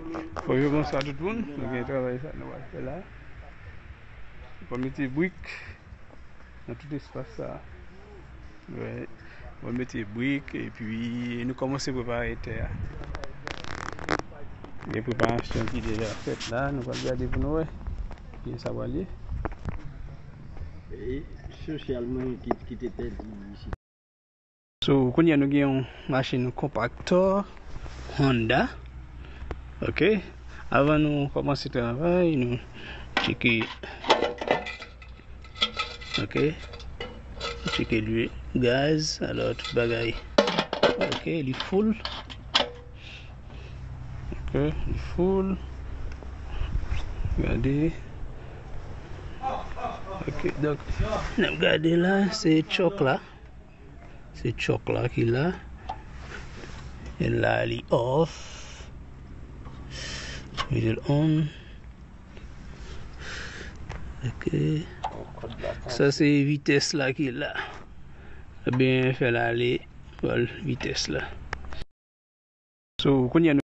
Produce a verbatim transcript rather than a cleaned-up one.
Bonjou, bonswa tout moun. Nou gen travay sa nou pral fè la. Nou pral mete brik nan tout espas sa. Wè. Nou pral mete brik epi nou kòmanse prepare tè a. Gen preparasyon ki deja fèt la. Nou pral gade pou nou wè kijan sa pral ye. E sosyal mwen ki, ki te pèdi isi. So, kounye a nou gen yon machin konpaktè Honda. Ok. Avan nou kòmanse travay, nou tcheke. Ok. Tcheke lwil, gaz, alò tout bagay. Ok, li full. Ok, li full. Gade. Ok, donk, n ap gade la, se chòk la. Se chòk la ki la. E la, li off. Mete l on. Ok. Sa se vitès la ki la. Ebyen, fè l ale. Bon, vitès la. So, kounye a